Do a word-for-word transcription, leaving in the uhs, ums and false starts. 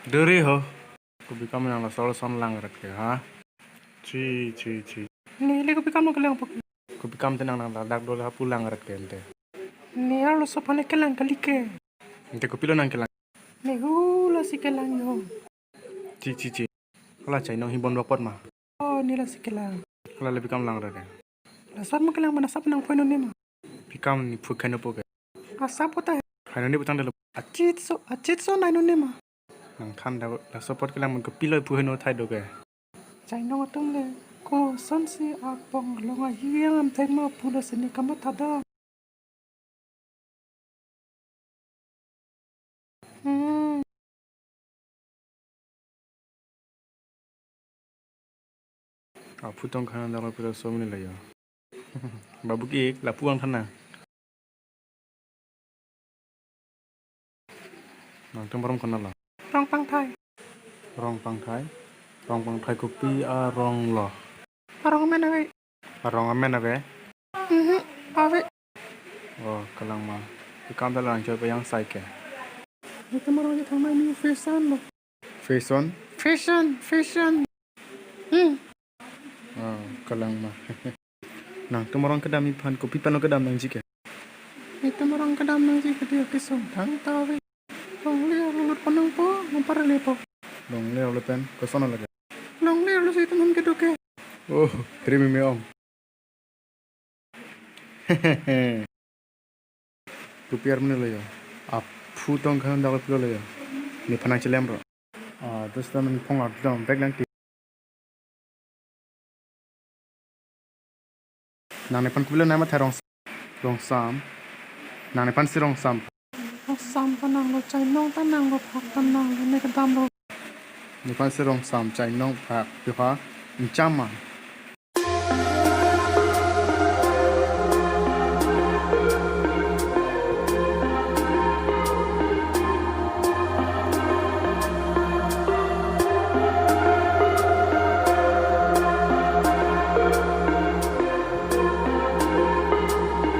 Duri ho. Kopi kam nang laso ason langret ke, ha? Chi, chi, chi. Neli kopi kam nang kelang pok. Kopi kam te nang nang ladak do lapu langret ke ante. Ne arloso aphan kelang kali ke. Ante kopilo nang kelang? Ne hu lasi kelang ho. Chi, chi, chi. Hala chainong hibon bapot ma. Oh, ne lasi kelang. Hala le pi kam langret ke. Lason mo kelang mana sap nang phoino ne ma. Pi kam ne phu khaino po ke. Asap kota. Khaino ne putang delo. Achit so, achit so naino ne ma. Nang than da laso apot kelang man kopilo phu heno thai do ke. Chainong atum le kosonsi apong long ahiam thai ma pulo sini kamatha do. Hmm. Aphu tong khan dalo pira so mini layo. Babu ki lapu ang thana. Nangtum arong konat lo? Rongpangthai. Rongpangthai? Rongpangthai kopi arong lo? Arong amen ave. Arong amen ave? Mhm, ave. Oh, kalang ma. Pi kam ta lang choi pa yang sai ke. Netum arong je thang mai ni fashion lo. Fashion? Fashion, fashion. Hmm. Oh, kalang ma. Nangtum arong kedam iphan kopi pano kedam nangji ke? Netum arong kedam nangji ke dia kesung thang ta ave. Longle arlo lut panang po, nampar le po. Longle arlo pen, koson lage? Longle arlo si teman kedo ke. Oh, terima me ong. Kopi armene lo yo. Aphu tong khan dak pilo lo yo. Nephan nang chelem ro. Ah, terus teman phong ardom, back lang ti. Nang nephan kopilo nang matha rong, rong sam. Nang nephan si rong sam. Rong sam ta nang lo, chainong ta nang lo, phak ta nang lo, ne kedam lo. Nephan si rong sam, chainong, phak, piha, incham ma.